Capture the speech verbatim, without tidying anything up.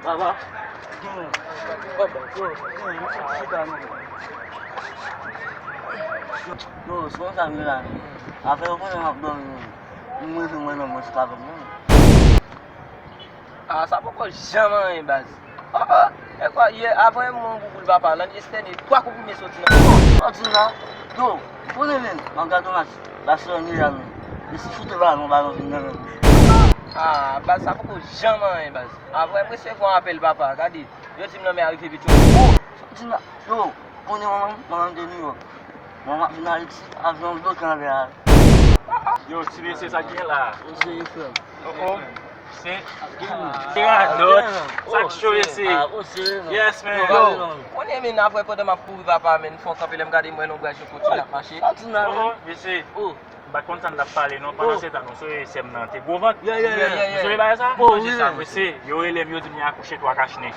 Papa, gen, papa, yo, gen, misye chita, non. Yo, se konsa m ye la, men. Afè yo konnen m ap dòmi, men. M rete mwen nan mwen chita avè m, non. Ah, sa poko janm anyen, baz. Oh, oh, e kwa, yè, avan yon moun bouboul papa, lan estène, kwa kou premye soti nan. Oh, soti la. Yo, konnen, men, m ap gade yon match. Barcelone li la, men. Messi choute balon, balon vin nan men. Ah, baz, sa poko janm anyen, baz. Avan m resevwa yon apèl papa, gade. Yo di m lanmè a rive pito. Oh, soti la. Yo, konnen manman, manman de New York. Manman vin Ayiti, avyon bloke anlè a. Yo, ti mesye, sa k gen la? Yo, serye, frè m. Oh, oh. Se, se radòt. Sa k cho, mesye. Yes, man. Yo, konnen, men, apre pandan m ap kouri papa, men, fò kanpe lè m gade m wè lonbraj yon kote l ap mache. Oh, oh, mesye. M pa t konn sa n t ap pale non. Pandan se tan, nou sonje sè m nan te gwo vant. Nou sonje bagay sa? Sonje sa, mesye. Yo rele m, yo di m li akouche twa kachnen.